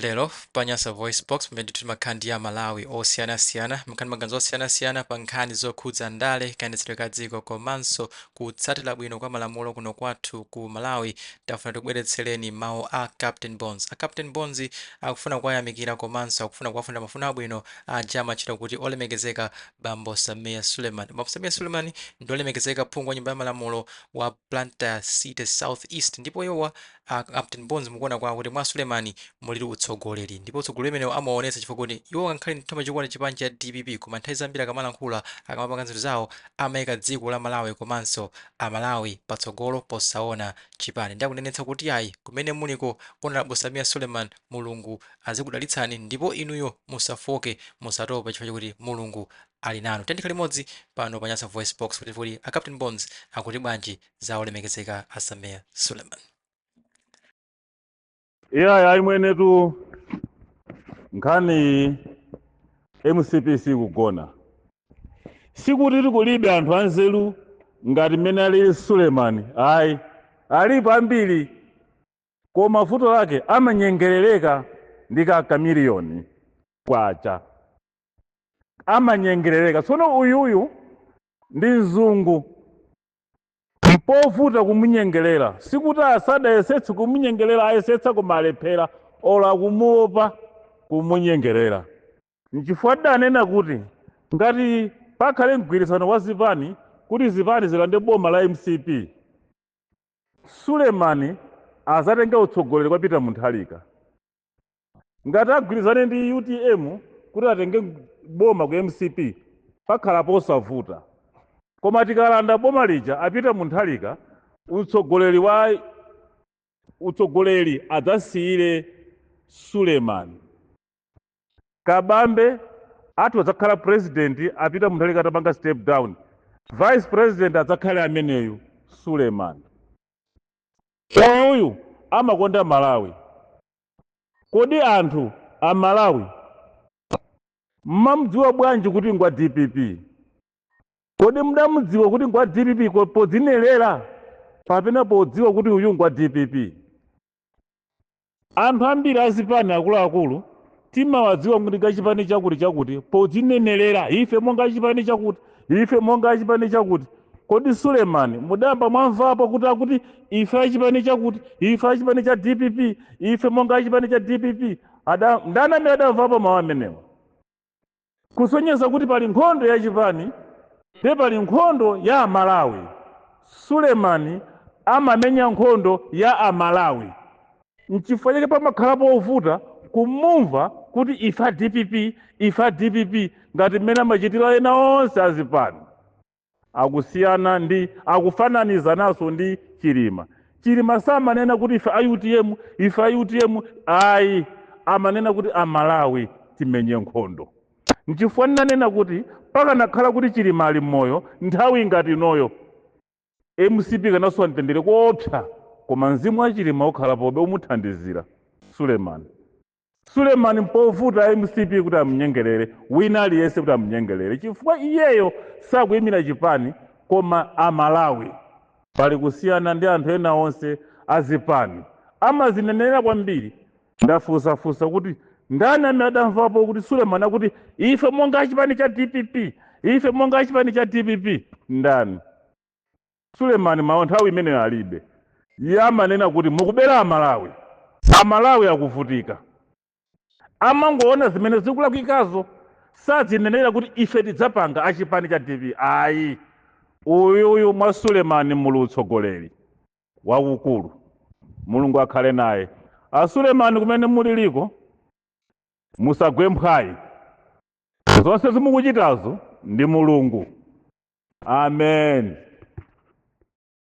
Lero pa Nyasa VoiceBox, pamene ndithu timakhala ndi Amalawi osiyanasiyana, makhala ndi maganizo osiyanasiyana pa nkhani zokhudza ndale, kayendetsedwe ka dziko komanso kutsatira bwino kwa malamulo kuno kwathu ku Malawi, tafuna tikubweretsereni mawu a Captain Bones. A Captain Bones akufuna kuwayamikira komanso akufuna kuwafunira mafuno abwino aja amatchedwa kuti olemekezeka Bambo Sameer Suleman. Bambo Sameer Suleman ndi olemekezeka phungu wa nyumba ya malamulo wa Blantyre City South East, ndipo iwowa a Captain Bones mukuona kwawo kuti mwa Suleman mulili utsogoleri, ndipo utsogoleri umenewo amaonetsa chifukwa kuti iwo ngakhale ndithu amachikonda chipani cha DPP, koma nthawi zambiri akamalankhula, akamapanga zinthu zawo, amayika dziko la Malawi komanso Amalawi patsogolo posaona chipani. Ndi akunenetsa kuti ayi, kumene muliko Honorable Sameer Suleman, Mulungu azikudalitsani ndipo inuyo musafoke, musatope, chifukwa chakuti Mulungu ali nanu. Tikhale limodzi pano pa Nyasa Voice Box kuti a Captain Bones akuti bwanji za olemekezeka a Sameer Suleman. Iya, ayi mwenetu, nkhani MCP sikugona. Sikuti kulibe anthu anzeru ngati mmene ali Sulemani, ayi, alipo ambiri, koma vuto lake amanyengerereka ndi kakamiliyoni kwacha, amanyengerereka. Tsono uyuyu ndi mzungu, mpovuta kumunyengerera. Sikuti asadayesetse kumunyengerera, ayesetsa koma alephera, olo akumuopa kumunyengerera. Nchifukwa tidanena kuti ngati pakhale mgwirizano wa zipani kuti zipani zilande boma la MCP, Sulemani azatenga utsogoleri kwa Peter Mutharika. Ngati agwirizane ndi UTM kuti atenge boma ku MCP, pakhala posavuta. Koma tikalanda boma lija a Peter Mutharika, utsogoleri wa utsogoleri adzasiyire Sulemani. Kabambe ati adzakhala president a Peter Mutharika atapanga step down, vice president adzakhale ameneyu Sulemani. Uyuyu amakonda Malawi. Kodi anthu a Malawi mmamudziwa bwanji kuti ngwa DPP? Kodi mudamudziwa kuti ngwa DPP podzinenera kapena podziwa kuti uyu ngwa DPP? Anthu ambiri azipani akuluakulu timawadziwa kuti ngachipani chakuti chakuti podzinenerera, ife monga chipani chakuti, ife monga chipani chakuti. Kodi Sulemani mudamba mwamvapo kuti akuti ife achipani chakuti, ife achipani cha DPP, ife monga achipani cha DPP? Ndani amene adamvapo mawu amenewa? Kusonyeza kuti pali nkhondo ya chipani ndi pali nkhondo ya Amalawi. Sulemani amamenya nkhondo ya Amalawi, nchifukwa chake pamakhala povuta kumumva kuti ife a DPP, ife a DPP, ngati mmene amachitira ena onse azipani. Akusiyana ndi, akufananizananso ndi Chilima. Chilima samanena kuti ife a UTM, ife a UTM, ayi, amanena kuti Amalawi timenye nkhondo. Nchifukwa ndinanena kuti pakanakhala kuti Chilima ali mmoyo nthawi ngati inoyo, MCP kanasowa mtendere koopsa. Koma mzimu wa Chilima ukhalapobe, umuthandizira Sulemani. Sulemani mpovuta MCP kuti amunyengerere, wina aliyense kuti amunyengerere, chifukwa iyeyo sakuyimira chipani koma Amalawi. Pali kusiyana ndi anthu ena onse azipani, amazinenera kwambiri. Ndafunsafunsa kuti ndani amene adamvapo kuti Sulemani akuti ife monga achipani cha DPP, ife monga achipani cha DPP? Ndani? Sulemani mawu nthawi imeneyo alibe. Iye amanena kuti mukubera Amalawi, Amalawi akuvutika. Amangoona zimene zikulakwikazo, sadzinenera kuti ife tidzapanga achipani cha DP, ayi. Uyuyu, mwa Sulemani muli utsogoleri waukulu. Mulungu akhale naye a Sulemani kumene muliliko. Musagwe mphwayi, zonse zimukuchitazo ndi Mulungu. Amen.